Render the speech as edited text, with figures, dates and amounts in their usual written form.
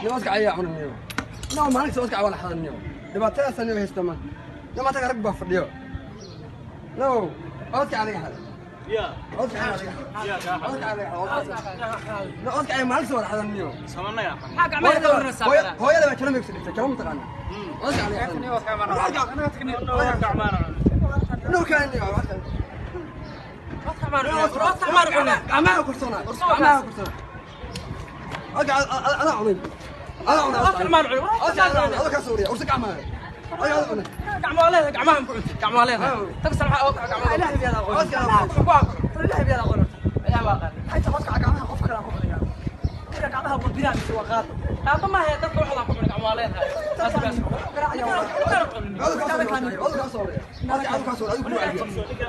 Nimanka ayaa cunaniyo. No, maalinta oodkac waa la xadaniyo. Dhibaatadaas aniga haysta ma. Nimanka rag baa fadhiyo. No, oodkac laga xaday. Oodkac laga xaday. Oodkac laga xaday. No, oodkac maalinta waa la xadaniyo. Maxaa gacmaha ka waranaysaa? Hooyada baa jalo meegsa dhigtay, jalo mataqaana. Oodkac laga xaday. No, kan niyo. Gacmaha korsoonaa. Gacmaha korsoonaa. Oodkac ana cunay. Ana cunay. Oodkac ka soo riya. Ursa gacmaha. Oodkac cunay. Xayta qofka gacmaha qof kale ku cunaya. Marka gacmaha waa biraa mise waa qaado. Oodkac ka soo riya. Oodkac ka soo riya. Adigu ku wacdiya.